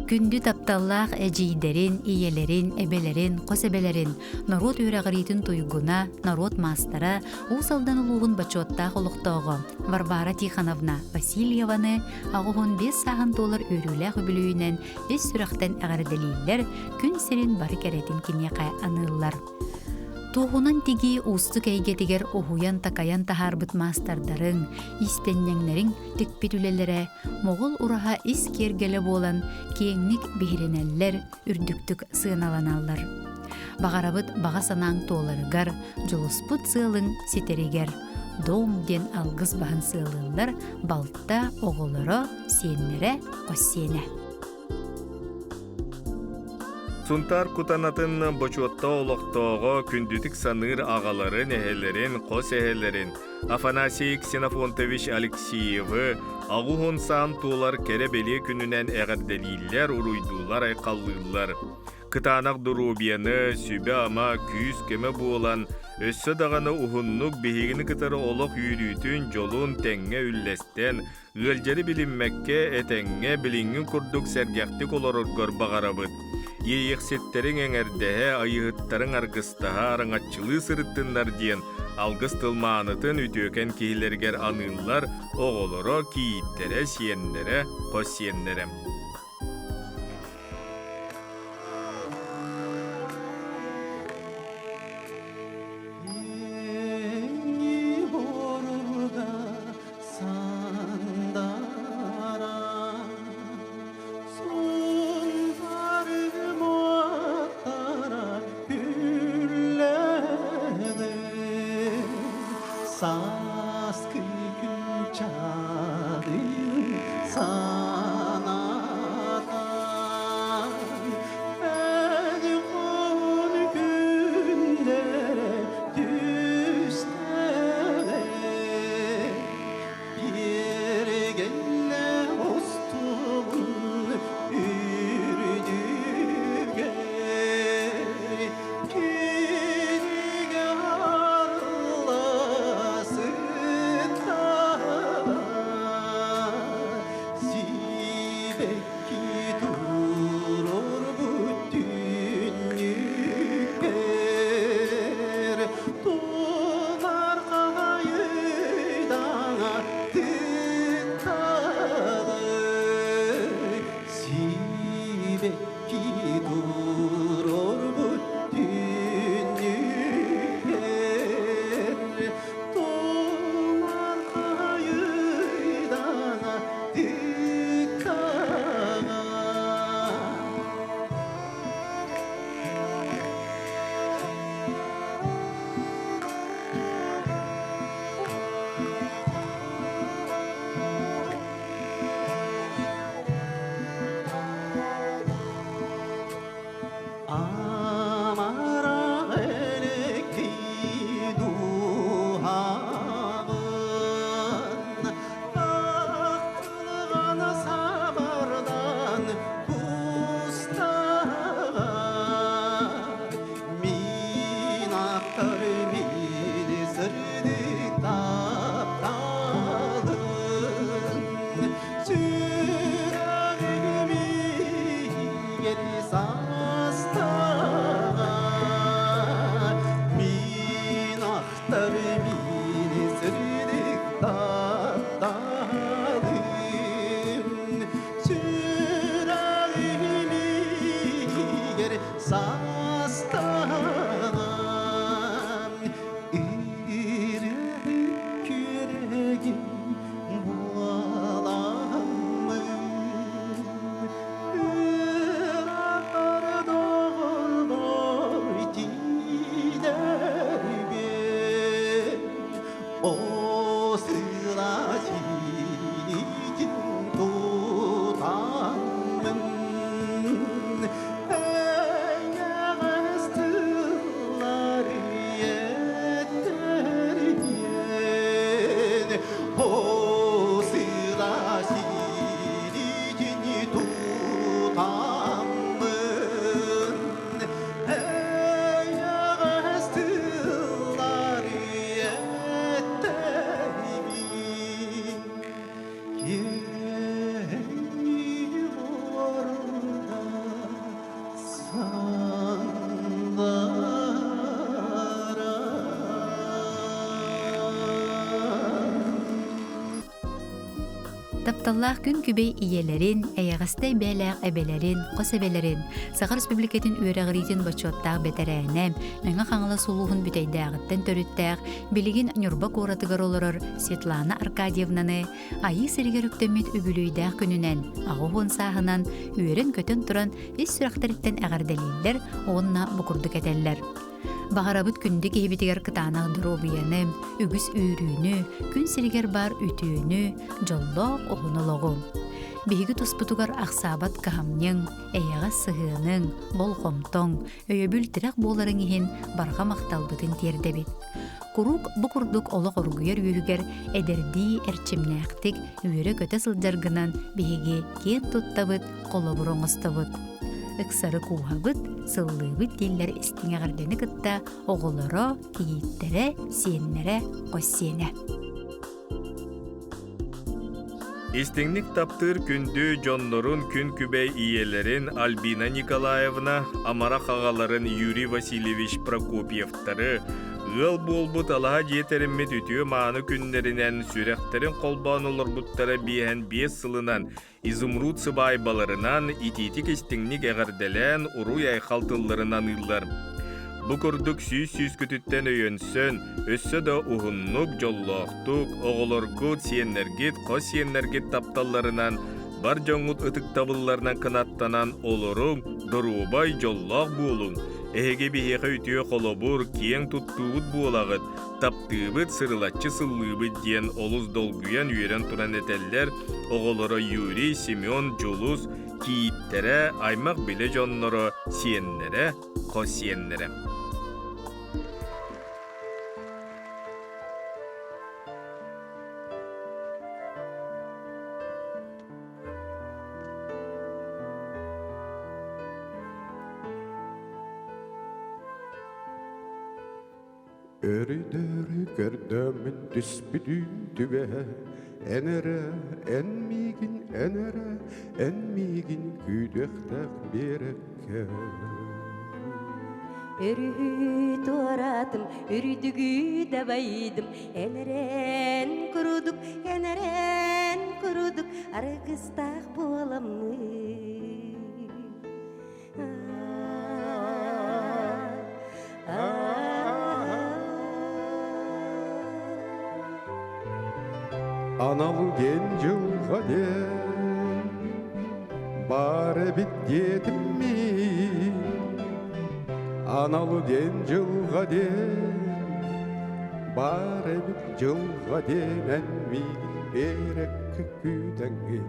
Күндү тапталлаах эдьиийдэрин, ийэлэрин, эбэлэрин, хос эбэлэрин, норуот үөрэҕириитин туйгуна, норуот маастара, Уус Алдан улууһун бочуоттаах олохтооҕо Варвара Тихоновна Васильеваны 85 сааһын туолар үөрүүлээх үбүлүөйүнэн ис сүрэхтэн эҕэрдэлииллэр, күн сирин бары кэрэтин киниэхэ аныыллар. Туоһунан тигии уустук эйгэтигэр уһуйан-такайан таһаарбыт маастардарыҥ, иистэнньэҥнэриҥ тикпит үлэлэрэ Моҕол ураһа ис киэргэлэ буолан киэҥник биһирэнэллэр, үрдүктүк сыаналаналлар. Баҕарабыт баҕа санааҥ туоларыгар, дьулуспут сыалыҥ ситэригэр дом диэн алгыс баһын сыалыыллар балта, оҕолоро, сиэннэрэ, хос сиэнэ. Сунтаар Кутанатын бочуотта олохтооҕо күндүтүк саныыр аҕаларын, эһэлэрин, хос эһэлэрин Афанасий Ксенофонтович Алексеевы аҕуһун саан туолар кэрэ-бэлиэ күнүнэн эҕэрдэлииллэр, уруйдууллар-айхаллыыллар. Кытаанах доруобуйаны, сүбэ-ама, күүс-көмө буолан, өссө даҕаны уһуннук биһигини кытары олох үөрүүтүн, дьолун тэҥҥэ үллэстэн, Ыалдьары билиммэккэ, этэҥҥэ, билиҥҥи курдук сэргэхтик олороргор баҕарабыт. Иэйиэхситтэриҥ эҥэрдэһэ, айыһыттарыҥ аргыстаһа, араҥаччылыы сырыттыннар диэн алгыс тылмаанытын үтүөкэн киһилэригэр аныыллар оҕолоро, кийииттэрэ, сиэннэрэ, хос сиэннэрэ. Сааскы күн чаҕыйын санатан, эн күн күндэрэ түстэҕэ, биэргэннэ устубун үрдүгэр, кинигэ арылла. Тапталлаах күн күбэй ийэлэрин, эйэҕэстэй бэйэлээх эбэлэрин, хос эбэлэрин, Саха Республикатын үөрэҕириитин бочуоттаах бэтэрээнэ, Мэҥэ Хаҥалас улууһун Бүтэйдээҕиттэн төрүттээх, билигин Ньурба куоратыгар олорор Светлана Аркадьевнаны Айыы сиригэр үктэммит үбүлүөйдээх күнүнэн, 80 сааһынан үөрэн-көтөн туран ис сүрэхтэриттэн эҕэрдэлииллэр уонна бу курдук этэллэр. Баҕарабыт күндү киһибитигэр кытаанах доруобуйаны, үгүс үөрүүнү, күн сиригэр баар үтүөнү, дьоллоох уһун олоҕу. Биһиги туспутугар ахсаабат кыһамньыҥ, эйэҕэс сыһыаныҥ, болҕомтоҥ, өйөбүл тирэх буоларыҥ иһин барҕа махталбытын тиэрдэбит. Куруук бу курдук олох оргуйар үөһүгэр эдэрдии эрчимнээхтик үөрэ-көтө сылдьаргынан биһиги киэн туттабыт, холобур оҥостобут. Ыксары кууһабыт, сыллыыбыт дииллэр истиҥ эҕэрдэни кытта оҕолоро, кийииттэрэ, сиэннэрэ, хос сиэнэ. Истиҥник таптыыр күндү дьоннорун күн күбэй ийэлэрин Альбина Николаевна, амарах аҕаларын Юрий Васильевич Прокопьевтары, ыал буолбут алаһа дьиэ тэриммит үтүө-мааны күннэринэн сүрэхтэрин холбоон олорбуттара 55 сылынан изумруд сыбаайбаларынан итиитик-истиҥник эҕэрдэлээн уруй-айхал тылларын аныыллар. Бу курдук сүүс-сүүскүтүттэн өйөнсөн, өссө да уһуннук, дьоллоохтук, оҕолоргут, сиэннэргит, хос сиэннэргит тапталларынан, бар дьоҥҥут ытыктабылларынан кынаттанан олоруҥ, доруобай, дьоллоох буолуҥ. Эһиги биһиэхэ үтүө холобур, киэҥ туттуубут буолаҕыт, таптыыбыт, сырылаччы сыллыыбыт диэн олус долгуйан үөрэн туран этэллэр оҕолоро Юрий, Семен, Дьулус, кийииттэрэ, аймах-билэ дьонноро, сиэннэрэ, хос сиэннэрэ. Өрүдөрү көрдөммүн түспүтүн түбэһэ Эн эрэ, эн миигин, эн эрэ, эн миигин күүтүөхтээх биэрэккэ. Өрүһү туоратым, үрдүгү дабайдым, эн эрэн курдук, эн эрэн курдук аргыстаах буоламмын. Анал диэн дьылҕа диэн баар эбит диэтим мин Анал диэн дьылҕа диэн баар эбит дьылҕа диэн эн миигин биэрэккэ күүтэҥҥин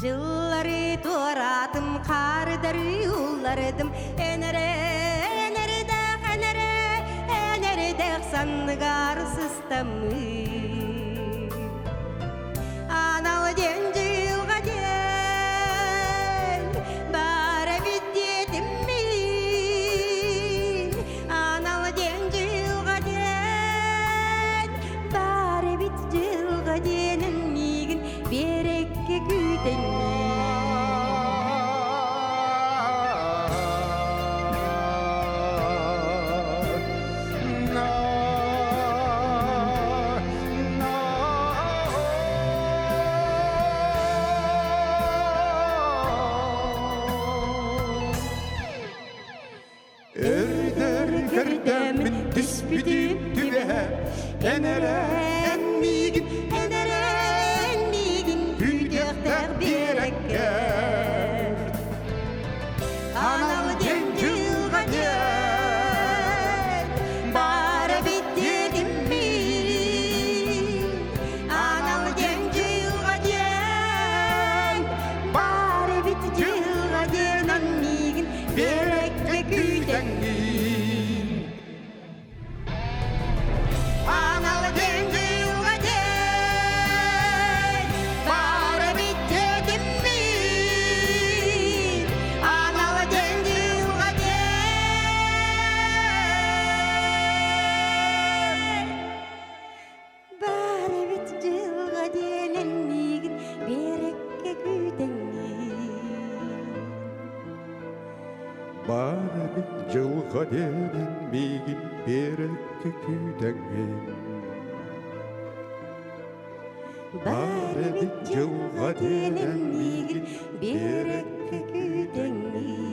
Дьыллары туораатым, хаардары уллардым, эн эрэ, эн эрэдээх, эн эрэ, эн эрэдээх санныгар сыстаммын. Анал диэн дьылҕа диэн баар эбит диэтим мин. Анал диэн дьылҕа диэн баар эбит дьылҕа диэнин миигин Биэрэккэ күүтэҥҥин. Өрдөр көрдөммүн түспүтүм түбэһэ Эн эрэ эн миигин Эн эрэ эн миигин күүтүөхтээх биэрэккэ Анал диэн дьылҕа диэн баар эбит диэтим мин Анал диэн дьылҕа диэн баар эбит дьылҕа диэн ан миигин Биэрэккэ күүтэҥҥин Анал диэн дьылҕа диэн баар эбит диэтим мин Анал диэн дьылҕа диэн Баар эбит дьылҕа диэн миигин биэрэккэ күүтэҥҥин. Баар эбит дьылҕа диэн миигин биэрэккэ күүтэҥҥин. Бар эбит дьылҕа диэн миигин биэрэккэ күүтэҥҥин.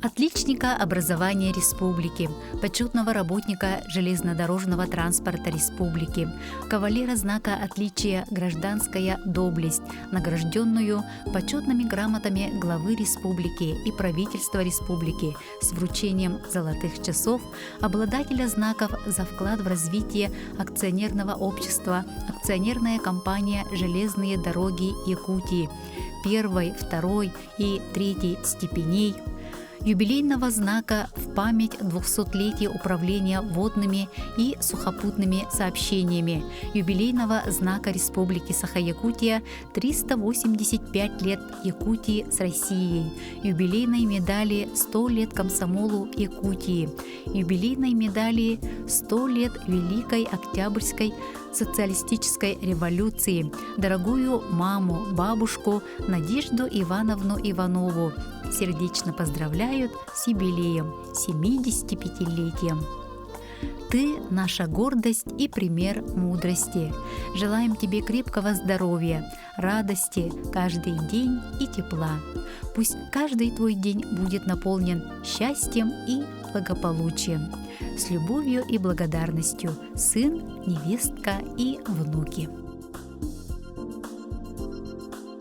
Отличника образования республики, почетного работника железнодорожного транспорта республики, кавалера знака отличия «Гражданская доблесть», награжденную почетными грамотами главы республики и правительства республики с вручением золотых часов, обладателя знаков за вклад в развитие акционерного общества «Акционерная компания «Железные дороги Якутии» первой, второй и третьей степеней, юбилейного знака в память 200-летия управления водными и сухопутными сообщениями, юбилейного знака Республики Саха-Якутия 385 лет Якутии с Россией, юбилейной медали 100 лет комсомолу Якутии, юбилейной медали 100 лет Великой Октябрьской социалистической революции, дорогую маму, бабушку Надежду Ивановну Иванову сердечно поздравляют с юбилеем 75-летием. Ты – наша гордость и пример мудрости. Желаем тебе крепкого здоровья, радости каждый день и тепла. Пусть каждый твой день будет наполнен счастьем и благополучием. С любовью и благодарностью сын, невестка и внуки.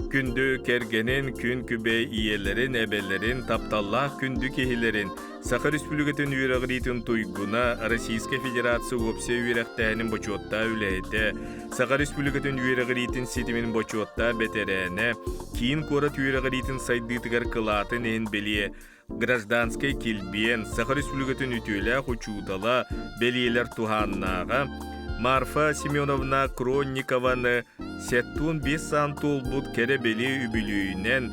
Күндү кэргэнин, күн күбэй ийэлэрин, эбэлэрин, тапталлаах күндү киһилэрин, Саха Республикатын үөрэҕириитин туйгуна, Российскай Федерация уопсай үөрэхтээһинин бочуоттаах үлэһитэ, Саха Республикатын үөрэҕириитин ситимин бочуоттаах бэтэрээнэ, киин куорат үөрэҕириитин сайдыытыгар кылаатын иһин бэлиэ Гражданскай килбиэн, Саха Республикатын үтүөлээх учуутала, бэлиэлэр туһааннааҕа Марфа Семеновна Кронникованы 75 саан туолбут кэрэ бэлиэ үбүлүөйүнэн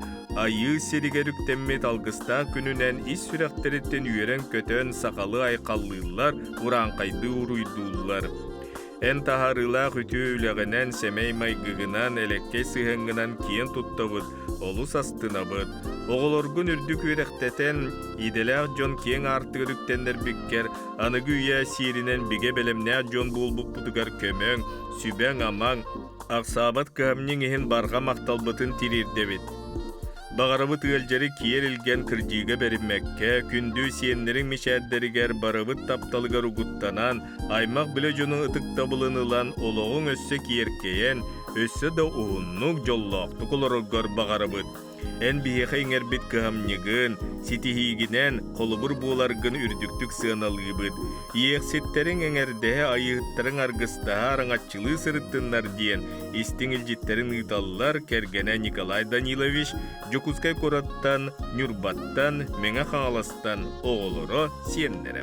Айыы сиригэр үктэммит алгыстаах күнүнэн ис сүрэхтэриттэн үөрэн-көтөн сахалыы айхаллыыллар, урааҥхайдыы уруйдууллар. Эн таһаарыылаах үтүө үлэҕинэн, сэмэй майгыгынан, элэккэй сыһыаҥҥынан киэн туттабыт, олус астынабыт. Оҕолоргун үрдүк үөрэхтэтэн, идэлээх дьон киэҥ аартыгар үктэннэрбиккэр, аныгы үйэ сиэринэн бигэ бэлэмнээх дьон буолбуппутугар көмөҥ, сүбэҥ-амаҥ, ахсаабат кыһамньыҥ иһин барҕа махталбытын тириэрдэбит. Баҕарабыт ыалдьары киэр илгэн кырдьыыга бэриммэккэ, күндү сиэннэриҥ мичээрдэригэр барыбыт тапталыгар угуттанан, аймах-билэ дьону ытыктабылын ылан, олоҕуҥ өссө киэркэйэн, өссө да уһуннук, дьоллоохтук олороргор баҕарабыт. Эн биһиэхэ иҥэрбит кыһамньыгын, ситиһиигинэн холобур буоларгын үрдүктүк сыаналыыбыт. Иэхситтэриҥ эҥэрдэһэ айыыһыттарыҥ аргыстаһа араҥаччылыы сырыттыннар диэн истиҥ илдьиттэрин ыыталлар кэргэнэ Николай Данилович Дьокуускай куораттан, Ньурбаттан, Мэҥэ Хаҥаластан оҕолоро, сиэннэрэ.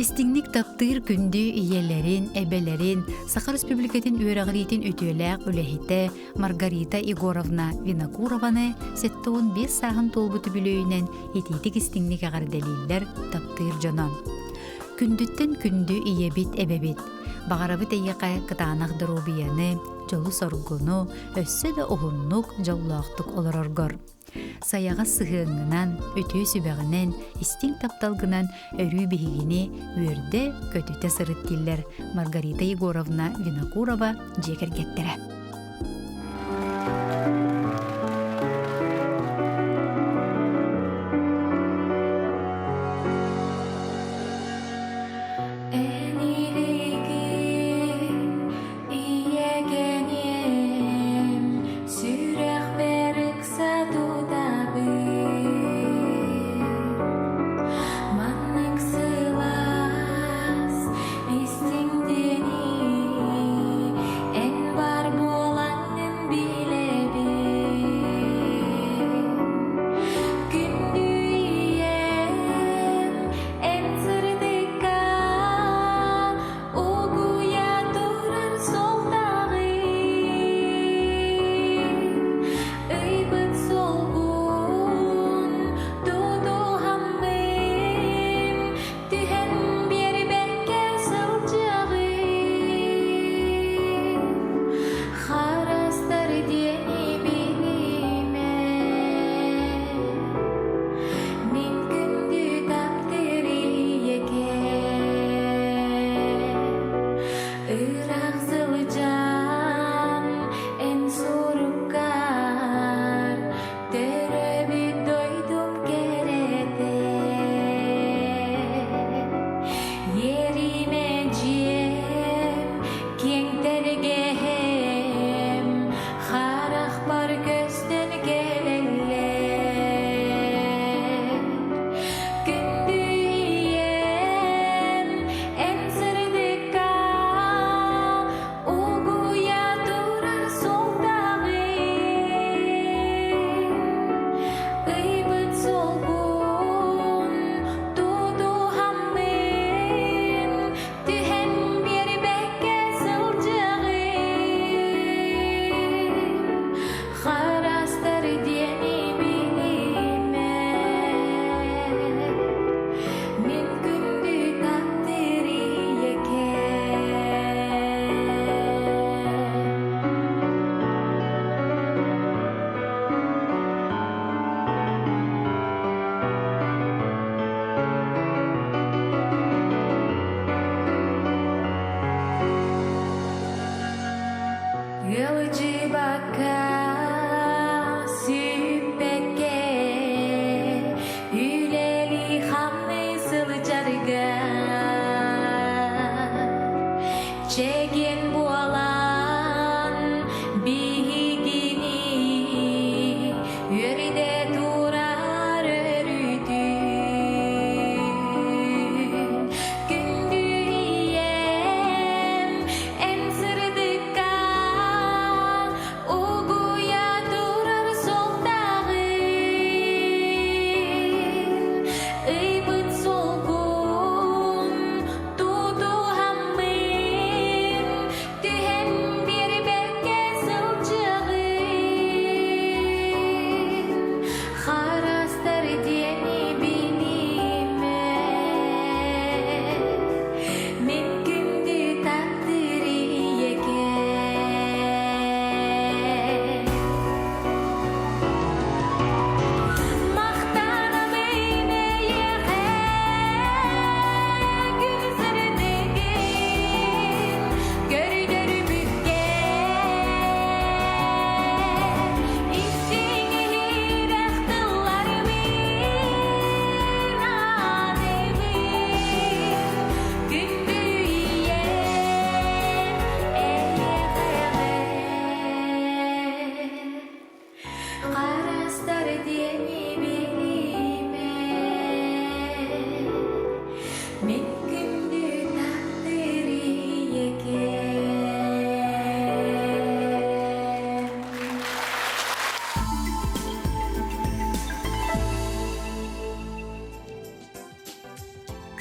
Истиҥник таптыыр күндү ийэлэрин, эбэлэрин, Саха Республикатын үөрэҕириитин үтүөлээх үлэһитэ Маргарита Егоровна Винокурованы 75 сааһын туолбут үбүлүөйүнэн итиитик истиҥник эҕэрдэлииллэр таптыыр дьоно. Күндүттэн күндү ийэбит, эбэбит. Баҕарабыт эйиэхэ кытаанах доруобуйаны, дьолу-соргуну, өссө да уһуннук, дьоллоохтук олороргор. Сайаҕас сыһыаҥҥынан, үтүө сүбэҕинэн, истиҥ тапталгынан өрүү биһигини үөрдэ, көтүтэ сырыт дииллэр Маргарита Егоровна Винокурова дьиэ кэргэттэрэ. Эн илиигин ийэкэниэм сүрэхпэр ыкса тутабын Маннык сылаас истиҥ эн бар буоламмын.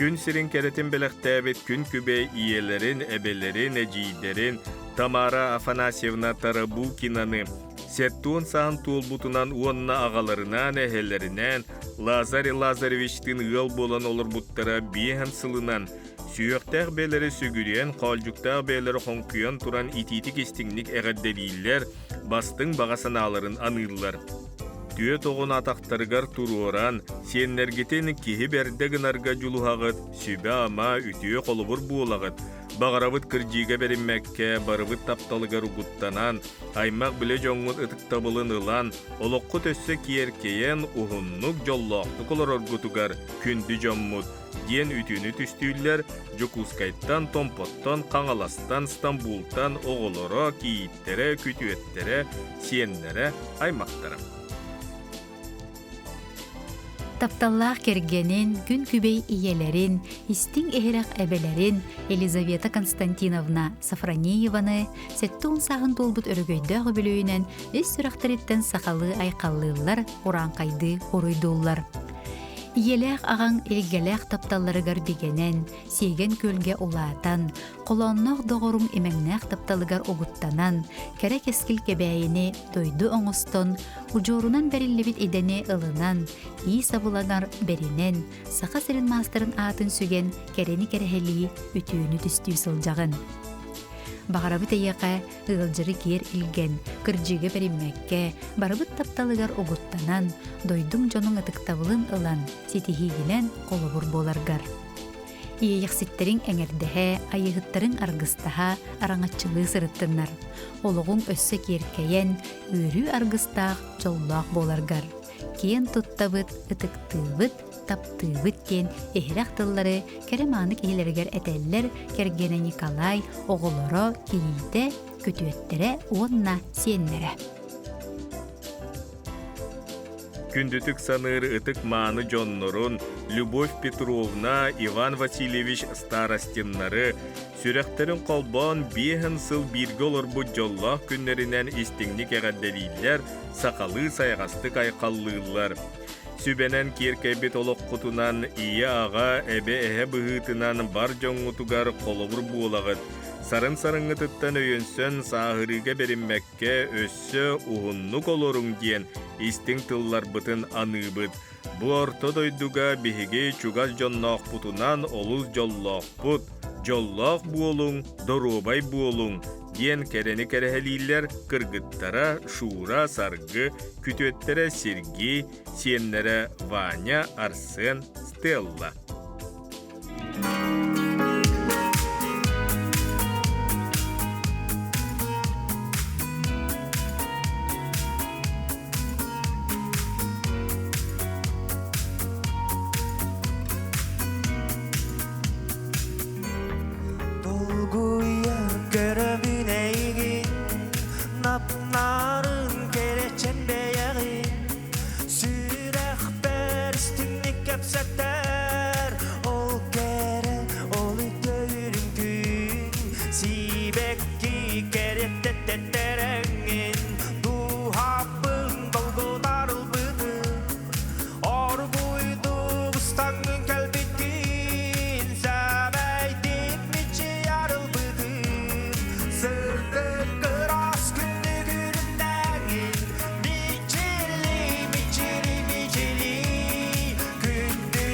Күн сирин кэрэтин бэлэхтээбит күн күбэй ийэлэрин, эбэлэрин, эдьиийдэрин Тамара Афанасьевна Тарабукинаны сэттион саһан туолбутунан уонна аҕаларынаан, эһэлэринээн Лазарь Лазаревичтыын ыал буолан олорбуттара биэһэн сылынан сүһүөхтээх бэйэлэри сүгүрүйэн, хоолдьуктаах бэйэлэри хоҥкуйан туран итиитик-истиҥник эҕэрдэлииллэр, бастыҥ баҕа санааларын аныыллар. Түөрт оҕону атахтарыгар туруоран, сиэннэргитин киһи бэрдэ гынарга дьулуһаҕыт, сүбэ-ама, үтүө холобур буолаҕыт. Баҕарабыт кырдьыыга бэриммэккэ, барыбыт тапталыгар угуттанан, аймах-билэ дьоҥҥут ытыктабылын ылан, олоххут өссө киэркэйэн, уһуннук, дьоллоохтук олороргутугар күндү дьоммут, диэн үтүөнү түстүүллэр Дьокуускайтан, Томпоттон, Хаҥаластан, Стамбултан оҕолоро, кийииттэрэ, күтүөттэрэ, сиэннэрэ, аймахтара. Тапталлаах кэргэнин, күн күбэй ийэлэрин, истиҥ иһирэх эбэлэрин Елизавета Константиновна Сафронееваны 70 сааһын туолбут өрөгөйдөөх үбүлүөйүнэн ис сүрэхтэриттэн сахалыы айхаллыыллар, урааҥхайдыы уруйдууллар. Ийэлээх аҕаҥ илгэлээх тапталларыгар бигэнэн, сиэгэн күөлгэ улаатан, холоонноох доҕоруҥ имэҥнээх тапталыгар угуттанан, кэрэ кэскил кэбээйини дойду оҥостон, удьуорунан бэриллибит идэни ылынан, ии сабыланар бэринэн, Саха сирин маастарын аатын сүгэн, кэрэни кэрэһэлии, үтүөнү түстүү сылдьаҕын. Баҕарабыт эйиэхэ ыалдьары киэр илгэн, кырдьыыга бэриммэккэ, барыбыт тапталыгар угуттанан, дойдуҥ дьонуҥ ытыктабылын ылан, ситиһиигинэн холобур буоларгар. Иэйэхситтэриҥ эҥэрдэһэ, айыыһыттарыҥ аргыстаһа, араҥаччылыы сырыттыннар. Олоҕуҥ өссө киэркэйэн, үөрүү аргыстаах, дьоллоох буоларгар. Киэн туттабыт, ытыктыыбыт, таптыыбыт диэн иһирэх тыллары кэрэ-мааны киһилэригэр этэллэр кэргэнэ Николай, оҕолоро, кийиитэ, күтүөттэрэ уонна сиэннэрэ. Күндүтүк саныыр ытык-мааны дьоннорун Любовь Петровна, Иван Васильевич Старостиннары сүрэхтэрин холбоон биэһэн сыл бииргэ олорбут дьоллоох күннэринэн истиҥник эҕэрдэлииллэр, сахалыы сайаҕастык айхаллыыллар. Сүбэнэн киэркэйбит олоххутунан ийэ-аҕа, эбэ-эһэ быһыытынан бар дьоҥҥутугар холобур буолаҕыт. Сарын-сарыҥҥытыттан өйөнсөн сааһырыыга бэриммэккэ өссө уһуннук олоруҥ диэн истиҥ тылларбытын аныыбыт. Бу орто дойдуга биһиги чугас дьонноохпутунан олус дьоллоохпут. Дьоллоох буолуҥ, доруобай буолуҥ диэн кэрэни кэрэһэлииллэр кыргыттара Шура, Саргы, күтүөттэрэ Сергей, сиэннэрэ Ваня, Арсен, Стелла. Долгуйа көрөбүн эйигин Напнарын кэрэчэн бэйэҕин Сүрэхпэр истиҥник кэпсэтэр Ол кэрэ, ол үтүөрүн күн Сибэкки кэриэттэтэрэҥҥин Дууһабын долгутар ылбытын Оргуйдук ыстаҥҥын кэлбиккин Сэмэйдик мичийэр ылбытын Сырдык ыраас күндүгүрүннэҥин Мичили, мичили, мичили Күндү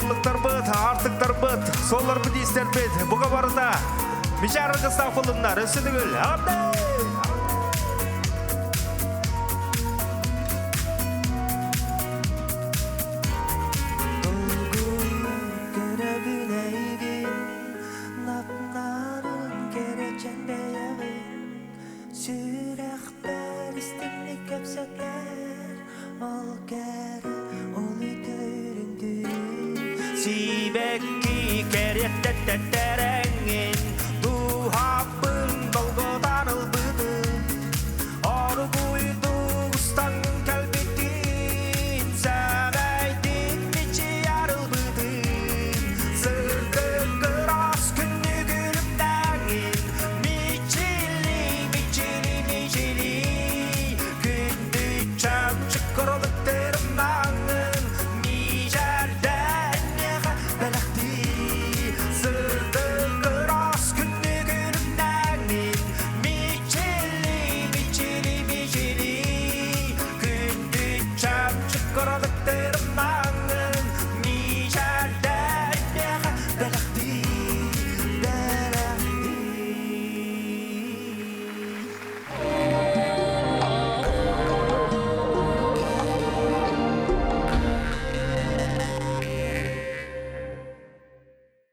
Ыллыктарбыт, аартыктарбыт, суолларбыт иистэрбит, бука барыта Мичаар аргыстаах булуннар, өссө төгүл, Абдей! Көрөбүн эйигин, напнарын кэрэчэн бэйэҕин, сүрэхпэр истиҥник кэпсэтэр, ол кэрэ, ол үтүөрүн түүн. Сибэкки кэриэттэттэрэҥин.